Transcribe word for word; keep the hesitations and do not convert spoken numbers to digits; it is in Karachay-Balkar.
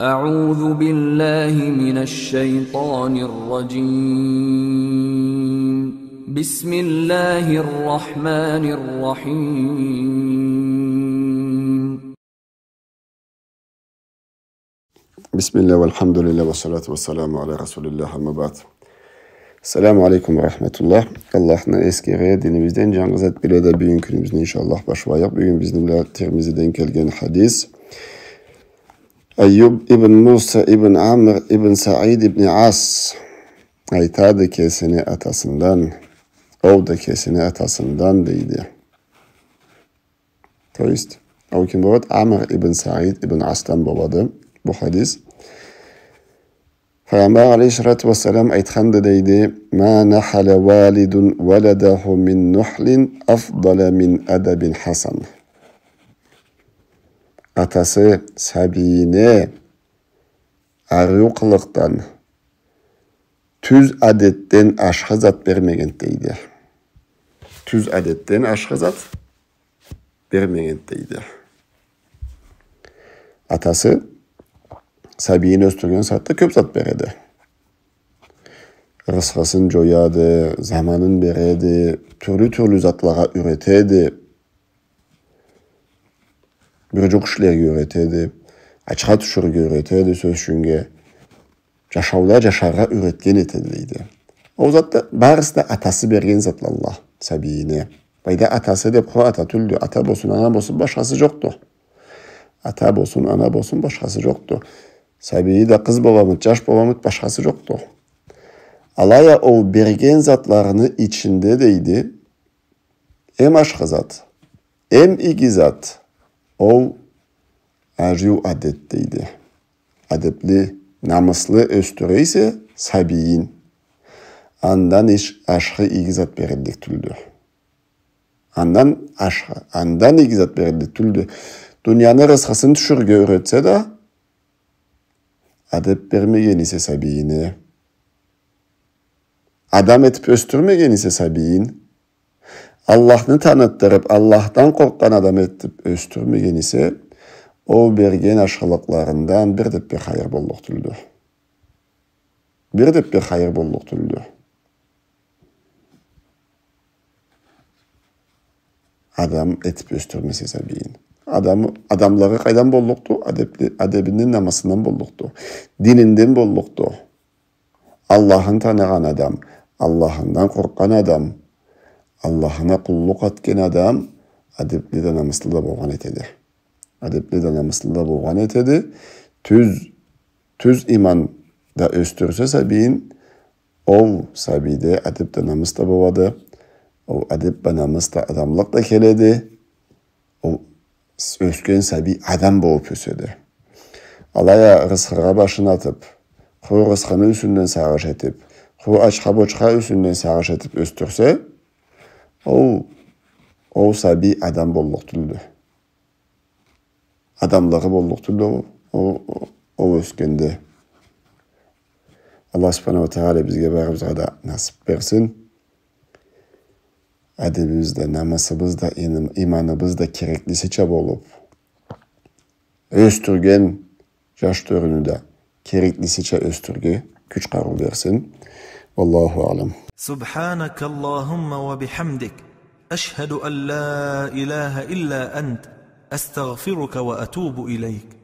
أعوذ بالله من الشيطان الرجيم. بسم الله الرحمن الرحيم. بسم الله والحمد لله والصلاة والسلام على رسول الله، أما بعد. السلام عليكم ورحمة الله. Аллахны эсгере, динибизден джангы зат биле да, бюгюн кюнюбюзню, иншаллах, башлайыкъ. Бюгюн бизни бла Тирмизиден келген хадис. Айюб ибн Муса ибн Амр ибн Саид ибн Ас айтады кесини атасындан, ол да кесини атасындан, дейди. То есть, ол ким болады? Амр ибн Саид ибн Асдан болады бу хадис. Файгъамбар алейхиссалату уассалам айтханды, дейди: «ما نحل والد ولده من نحل أفضل من أدب حسن». Атасы сабийине ариу къылыкъдан, тюз адетден ашхы зат бермегенди, дейди. Тюз адетден ашхы зат бермегенди, дейди. Атасы сабийин ёсдюрген сагъатда кёб зат береди. Рысхысын джояды, заманын береди, тюрлю-тюрлю затлагъа юретеди. Бир джукъ ишлерге юретеди, ачха тюшюрге юретеди, сёз ючюннге. Джашауда джашаргъа юретген этеди, дейди. Ол затла барысы да атасы берген затла Аллах сабийине. Былайда атасы деб къуру ата тюлдю. Ата болсун, ана болсун, башхасы джокъду. Ата болсун, ана болсун, башхасы джокъду. Сабийи да къыз боламыды, джаш боламыды, башхасы джокъду. Алай а ол берген затларыны ичинде, дейди, эм ашхы зат, эм иги зат, ол ариу адет, дейди. Адебли, намыслы ёсдюре эсе сабийин, андан иш-, ашхы иги зат бериллик тюлдю. Андан ашхы, андан иги зат бериллик тюлдю. Дунияны рысхысын тюшюрге юретсе да, адеб бермеген эсе сабийине, адам этиб ёсдюрмеген эсе сабийин, Аллахны таныттырыб, Аллахдан къоркъгъан адам этиб ёсдюрмеген эсе, ол берген ашхылыкъларындан бир деб бир хайыр боллукъ тюлдю. Бир деб бир хайыр боллукъ тюлдю. Адам этиб ёсдюрмесе сабийин. Адам, адамлыгъы къайдан боллукъду? Адебли, адебинден, намысындан боллукъду. Дининден боллукъду. Аллахын таныгъан адам, Аллахындан къоркъгъан адам, Аллахына къуллукъ этген адам адебли да, намыслы да болгъан этеди. Адебли да, намыслы да болгъан этеди. Тюз, тюз иманда ёсдюрсе сабийин, ол сабийде адеб да, намыс да болады. Ол адеб бла намыс да, адамлыкъ да келеди. Ол с-, ёсген сабий адам болуб ёседи. Алай а рысхыгъа башын атыб, къуру рысхыны юсюнден сагъыш этиб, къуру ачха-бочха юсюнден сагъыш этиб ёсдюрсе, ол, ол сабий адам боллукъ тюлдю. Адамлыгъы боллукъ тюлдю ол, ол, ол, ол ёсгенде. Аллах субханаху уа тагъала бизге барыбызгъа да насыб берсин. Адебибиз да, намысыбыз да, ин-, иманыбыз да кереклисича болуб, ёсдюрген джаш тёрюню да кереклисича ёсдюрюрге кюч-къарыу берсин. Уаллаху аълам. سبحانك اللهم وبحمدك، أشهد أن لا إله إلا أنت، أستغفرك وأتوب إليك.